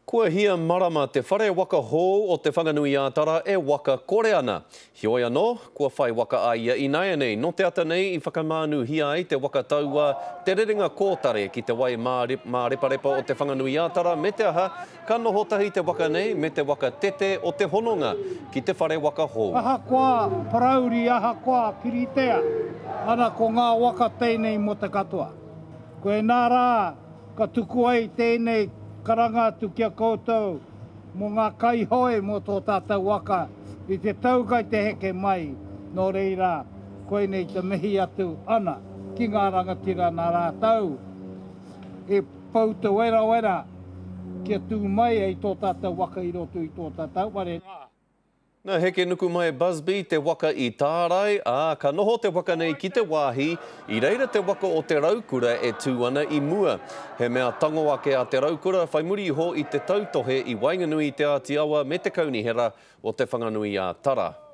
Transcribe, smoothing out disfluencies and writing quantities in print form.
Kua hia marama te whare waka hou o Te Whanganui-ā-Tara e waka kore ana. Heoi anō, kua whai waka a ia ināianei. Nō te ata nei i whakamānuhia ai te waka taua, te rerenga kōtare ki te wai māreparepa o Te Whanganui-ā-Tara me te aha, ka noho tahi te waka nei me te waka tete o te hononga ki te whare waka hou. Ahakoa parauri, ahakoa kiritea, ana ko ngā waka tēnei mō te katoa. Koinā rā Ka tuku ai tēnei karanga atu ki a koutou mō ngā kaihoe mō tō tātou waka i te tau kai te heke mai, nō reira, koinei te mihi atu ana ki ngā rangatira nā rātou i pau te werawera kia tū mai ai tō tātou waka i roto i tō tātou whare. Na Hekenukumai Busby te waka i tārai, ā, ka noho te waka nei ki te wāhi i reira te waka o Te Raukura e tū ana i mua. He mea tango ake a Te Raukura whai muri iho i te tautohe i waenganui i Te Āti Awa me te Kaunihera o Te Whanganui-ā-Tara.